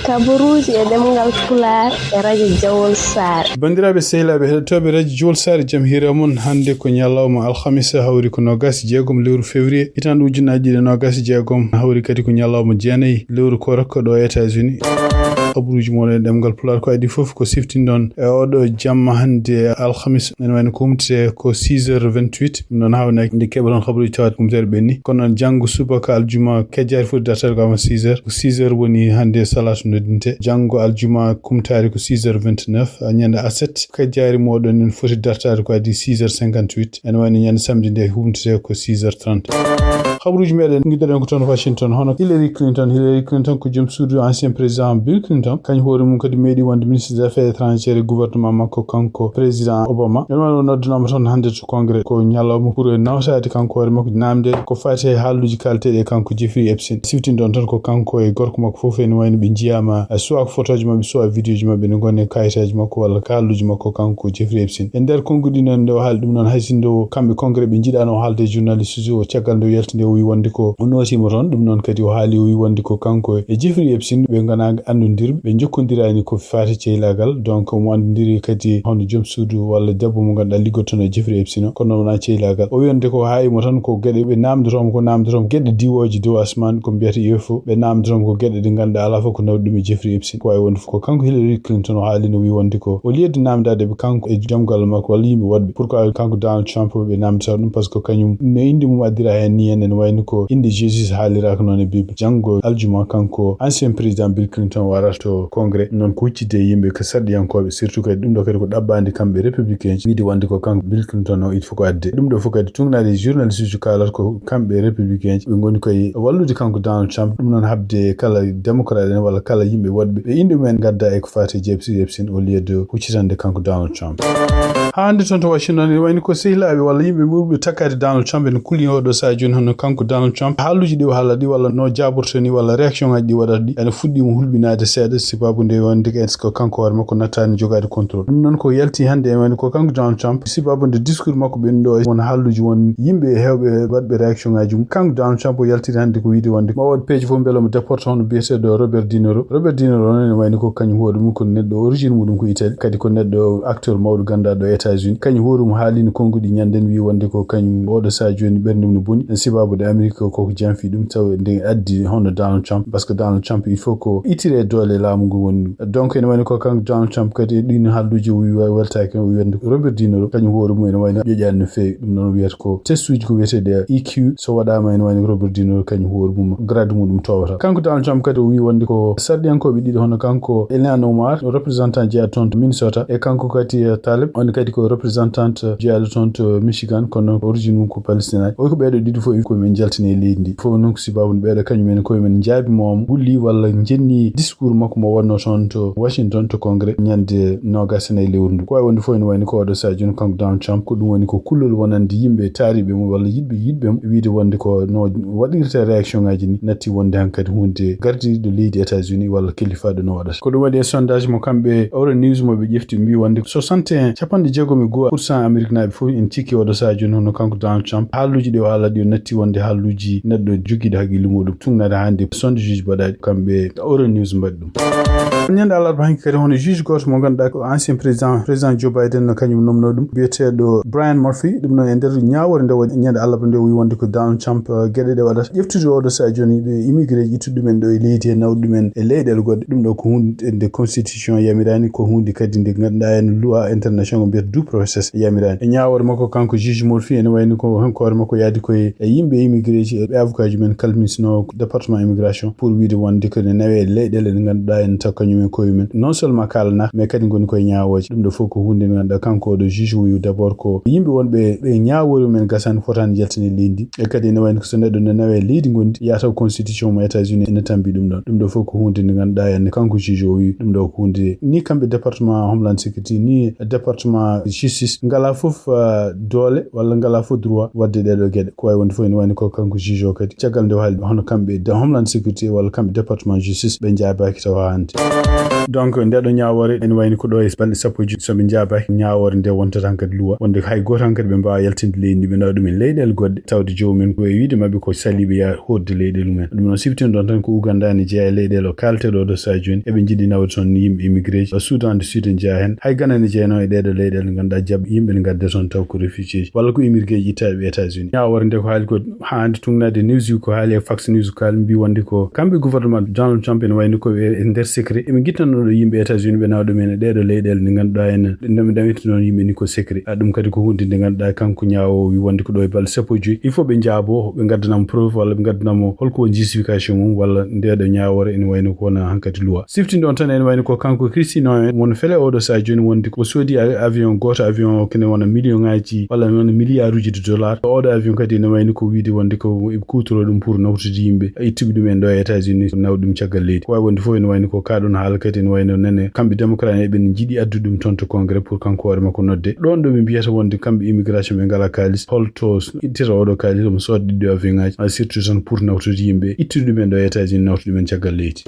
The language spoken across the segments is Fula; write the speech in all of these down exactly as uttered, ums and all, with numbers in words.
Kabaruuji e ɗemngal Pulaar e radio Jawol Saare. Banndiraaɓe, sehilaaɓe, heɗotooɓe radio Jawol Saare, jam hiira mon. Hannde ko ñalawma alhamisa, hawri ko noogaas e jeegom lewru février, hitaande ujunnaaji ɗiɗi e noogaas e jeegom, hawri kadi ko ñalawma jeenayi lewru koorka ɗo e États-Unis. Kabaruuji mon e ɗemngal Pulaar ko adii fof ko siftinɗon e oɗo jamma hannde alhamisa. Ene wayno ko humtete ko six heures vingt-huit. Ɗum noon hawnaaki nde keɓoton kabaruuji tawde humtere ɓenni. Kono noon janngo subaka aljuma kajjaari foti dartaade ko avant six heures. Ko six heures woni hannde salaatu noddinte. Janngo aljuma kumtaari ko six heures vingt-neuf. Ñande aset kajjaari mooɗon en foti dartaade ko adii six heures cinquante-huit. Ene wayno ñande samedi nde humtete ko six heures trente. Kabaruuji meɗen ngiɗɗoɗen ko toon Washington. Hono Hillary Clinton, Hillary Clinton ko joom suudu ancien président Bill Clinton. Kañum hoore mum kadi meeɗi wonde ministre des affaires étrangères e gouvernement makko kanko président Obama. Ene wayno o noddanama toon hannde to Congrès ko ñalawma pour nawtaade kanko hoore makko, naamnde ko faati e haalluuji kaalteeɗi e kanko Jeffrey Epstein. Siftinɗon tan ko kanko e gorko makko fof ene wayno ɓe njiyaama, eh, soit ko photoji maɓɓe, soit vidéoji maɓɓe ne ngoni e kayitaaji makko walla ko haalluuji makko kanko Jeffrey Epstein. E nder konnguɗi noon nde o haali ɗum noon, hay sinno kamɓe Congrès ɓe njiɗaano o haalde e journaliste uji o, caggal nde o yalti nde o wi wonde ko o nootiima toon. Ɗum noon kadi o haali o wi wonde ko kanko e Jeffrey Epstein ɓe ngonaa anndondirɓe, ɓe njokkondiraani ko faati ceylaagal. Donc omo anndondiri kadi hono joom suudu walla debbo mo ngannduɗaa liggotoono e Jeffrey Epstein o, kono wonaa ceylaagal. O wi wonde ko haa imo tan ko geɗe ɓe naamndotooma, ko naamndotooma geɗe diwooje dow asmaan ko mbiyata U F O, ɓe naamndotooma ko geɗe ɗe ngannduɗaa alaa fof ko nawɗi ɗum e Jeffrey Epstein. Ko wayi wonde fof ko kanko Hillary Clinton o haalino wi wonde ko au lieu de naamndaade ɓe kanko e joom galle makko walla yimɓe woɗɓe, pourquoi kanko Donald Trump ɓe naamndata ɗum, par ce que kañum no innde mum addira heen ni en, ene wayno ko innde Jesus haaliraaka noon e Bible. Janngo aljuma kanko ancien président Bill Clinton warata to Congrès, noon ko huccitde e yimɓe ko sarɗiyankooɓe, surtout kadi ɗum ɗo kadi ko ɗaɓɓaande kamɓe républicain ji, wiide wonde ko kanko Bill Clinton o il faut ko adde. Ɗum ɗo fof kadi tugnaade e journaliste uji kaalata ko kamɓe républicain ji ɓe ngoni koye wallude kanko Donald Trump, ɗum noon haɓde kala démocrate en walla kala yimɓe woɗɓe ɓe innde mumen ngadda e ko faati e Jeffrey Epstein au lieu de huccitande kanko Donald Trump. Haa hannde toon to Washington ene wayno ko sehilaaɓe walla yimɓe ɓurɓe takkaade Donald Trump ene kulii oɗo sahaa jooni hono kanko Donald Trump. Haalluuji ɗi o haalata ɗi walla no jaabortoo ni walla réaction ngaji ɗi waɗata ɗi ene fuɗɗiima hulɓinaade seeɗa, sababu nde wonde est-ce que kanko hoore makko nattaani jogaade contrôle. Ɗum noon ko yalti hannde ene wayno ko kanko Donald Trump, sababu nde discours makko ɓennuɗo o won haalluuji won yimɓe heewɓe waɗɓe réaction ngaji mum. Kanko Donald Trump o yaltiri hannde ko wiide wonde ma waɗ peeje fof mbele omo déporte hono biyeteeɗo Robert De Niro. Robert De Niro noon ene wayno ko kañum hoore mum ko neɗɗo origine muɗum ko Italie, kadi ko neɗɗo acteur mawɗo gannduɗo États-Unis. Kañum hoore mum haalino konnguɗi ñande wi wonde ko kañum oɗo sahaa jooni ɓernde mum no boni, sababu de Amérique koko janfi ɗum taw nde addi hono Donald Trump, par ce que Donald Trump il faut ko ittire e doole laamu ngu woni ɗum. Donc ene wayno ko kanko Donald Trump kadi e ɗin haalluuji o wi wa-, weltaaki o wi wonde Robert De Niro kañum hoore mum ene wayno ƴoƴaani no feewi. Ɗum noon wiyata ko test uji ko wiyeteeɗi E Q, so waɗaama ene wayno Robert De Niro kañum hoore mum grade muɗum towata. Kanko Donald Trump kadi o wi wonde ko sarɗiyankooɓe ɗiɗi hono kanko Ilhan Omar, représentant jeyaɗo toon to Minnesota, e kanko kadi, eh, Taleb, on kadi ko représentant jeyaɗo toon to Michigan, kono origine mum ko Palestine. O wi ko ɓeeɗo ɗiɗi fof ko men jaltini e leydi ndi. Fof noon ko sababu ɓeeɗo kañum en koye men njaabi mo, gulli walla njenni discours makko mo wonno toon to Washington to Congrès ñande noogaas e nayi lewru ndu. Ko wayi wonde fof ene wayno ko oɗo sahaa jooni kanko Donald Trump, ko ɗum woni ko kullol wonande yimɓe taariɓe mo walla yiɗɓe yiɗɓe mo, wiide wonde ko no waɗirta réaction ngaji ni natti wonde hankadi hunde gardiiɗo leydi États-Unis walla kilifaɗo no waɗata. Ko ɗum waɗi e sondage mo kamɓe Euro News mo ɓe ƴefti mbi wonde soixante et un, capanɗe jeegom e go'o pour cent Amérique naaɓe fof en cikki oɗo sahaa jooni hono kanko Donald Trump. Haalluuji ɗi o haala ɗi o natti wonde haalluuji neɗɗo jogiiɗo haqqille muɗum. Tugnaade hannde sondage uji baɗaaɗi kamɓe Euro News mbaɗi ɗum. Ñande alarba hanki kadi hono juge gooto mo ngannduɗaa ko ancien président, président Joe Biden no kañum nomno ɗum, biyeteeɗo Brian Murphy. Ɗum noon e nder ñaawoore nde waɗi ñande alarba nde o wi wonde ko Donald Trump, eh, geɗe ɗe waɗata ƴeftude oɗo sahaa jooni ɗo e immigré ji ittude ɗumen ɗo e leydi he nawde ɗumen e leyɗeele goɗɗe. Ɗum ɗo ko hunde nde constitution yamirani, ko hunde kadi nde ngannduɗaa en loi international ko mbiyata due process yamirani. E ñaawoore makko kanko juge Murphy ene wayni ko hanko hoore makko yaadi koye e yimɓe immigré ji e ɓe avocat ji men kalminsino département immigration pour wiide wonde ko ne nawe e leyɗeele ɗe ngannduɗaa en taw kañum en koye men non seulement kaalanaaka mais kadi ngoni koye ñaawooje. Ɗum ɗo fof ko hunde nde ngannduɗaa kanko oɗo juge o wi d'abord ko yimɓe wonɓe ɓe ñaawoore men gasani fotaani yaltine leydi ndi. E kadi ene wayni ko so neɗɗo ne nawe e leydi ngondi yataw constitution mo États-Unis ene tambi ɗum ɗon. Ɗum ɗo fof ko hunde nde ngannduɗaa en kanko juge o wi ɗum ɗo ko hunde ni kamɓe département Homeland Security ni département justice ngala fof, ah, doole walla ngala fof droit waɗde ɗee ɗoo geɗe. Ko wayi wonde fof ene wayni ko kanko juge o kadi caggal nde o haali hono kamɓe de Homeland Security walla kamɓe département justice ɓe njaabaaki tawa hannde. Donc nde ɗo ñaawoore ene wayni ko ɗo e balɗe sappo e joyi, so ɓe njaabaaki, ñaawoore nde wontata hankadi luwa, wonde hay gooto hankadi ɓe mbaawa yaltinde leydi ndi, ɓe nawa ɗum e leyɗeele goɗɗe, tawde joomum en ko e wiide maɓɓe ko saliiɓe ya hootde leyɗeele mumen. Ɗum noon siftinɗon tan ko Uganda ne jeyaa e leyɗeele o kaalteɗo ɗo sahaa jooni, eɓe njiɗi nawde toon yimɓe immigré ji. Soudan du Sud ne jeyaa heen, hay Ghana ne jeyaa noon e ɗeeɗo leyɗeele ngannduɗaa jab-, yimɓe ne ngadda toon taw ko réfugié ji walla ko immigré ji ittaaɓe États-Unis. Ñaawoore nde ko haali ko hannde tugnaade Newsweek, ko haali e Fox News ko haali mbi wonde ko kamɓe gouvernement Donald Trump ene wayni ko e, e nder secret eɓe ngittano ɗo yimɓe États-Unis ɓe nawa ɗum en e ɗeeɗo leyɗeele nde ngannduɗaa en ɗum ɗamitino yimɓe ni ko secret. A ɗum kadi ko hunde nde ngannduɗaa kanko ñaawo wi wonde ko ɗo e balɗe sappo e joyi il faut ɓe njaabo ɓe ngaddanamo preuve walla ɓe ngaddanamo holko woni justification mum walla ndeɗo ñaawoore ene wayno ko wona hankadi luwa. Siftinde on tan ene wayno ko kanko Christino en won fele oɗo sahaa jooni wonde ko soodi a-, avion gooto, avion o kene wona million ngaji walla wona milliard uji de dollar. Oɗo avion kadi ene wayno ko wiide wonde ko eɓe kuutoro ɗum pour nawtude yimɓe, ittuɓe ɗum en ɗo e États-Unis, nawde ɗum caggal leydi. Ko wawi wonde fof ene wayno ko kaɗon haala kadi ene wayno nene kamɓe démocrate en eɓen jiiɗi addude ɗum toon to congrès pour kanko hoore makko nodde. Ɗon ɗo ɓe mbiyata wonde kamɓe immigration ɓe ngala kaalis, holto ittata oɗo kaalis, omo sooda ɗiɗo avion ngaji, a surtout tan pour nawtude yimɓe, ittude ɗum en ɗo e États-Unis, nawtude ɗum en caggal leydi.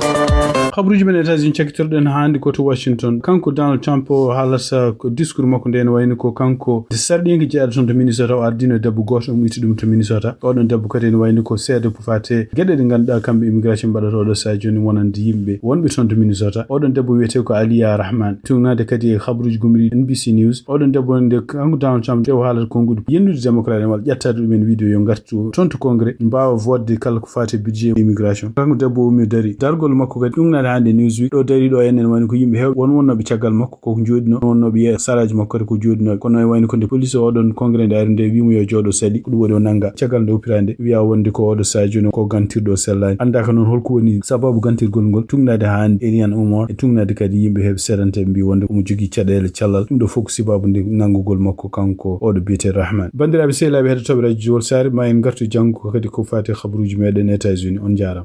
Habaruji men États-Unis cakkitorɗen hannde ko to Washington. Kanko Donald Trump o haalata ko discours makko nde ene wayno ko kanko nde sarɗinki jeyaɗo toon to Minnesota o ardino debbo gooto omo itti ɗum to Minnesota. Oɗon debbo kadi ene wayno ko seede ko fate geɗe ɗe ngannduɗaa kamɓe immigration mbaɗata oɗo sahaa jooni wonande yimɓe wonɓe toon to Minnesota. Oɗon debbo wiyetee ko Aliya Rahman. Tugnaade kadi e habaruji gomri N B C News. Oɗon debbo nde kanko Donald Trump nde o haalata konguɗi yennude démocrate en walla ƴettaade ɗumen wiide yo ngartu toon to congrès mbaawa vote kala ko fate budget immigration. Kanko debbo o ummi dari. Dargol makko kadi ɗumnaade hannde Newsweek. Ɗo dari ɗo enen woni ko yimɓe heewɓe won wonnooɓe caggal makko ko jooɗino, wonnooɓe ye-, saraaji makko kadi ko jooɗinooɓe. Kono e wayno ko nde police o oɗon congrès nde ari nde wiimo yo jooɗo sali, ko ɗum waɗi o nannga. Caggal nde uppira nde wiya wonde ko oɗo sahaa jooni ko gantirɗo o sellaani. Anndaaka noon holko woni sababu gantirgol ngol. Tugnaade hannde Eliane Omar e tugnaade kadi yimɓe heewɓe seedanteeɓe mbi wonde omo jogii caɗeele callal. Ɗum ɗo fof ko sababu nde nanngugol makko kanko oɗo biyetee Rahman. Banndiraaɓe sehilaaɓe heɗotooɓe radio Jowol Saare, ma en ngartu janngo kadi ko fate habaruji meɗen États-Unis. On njaaraama.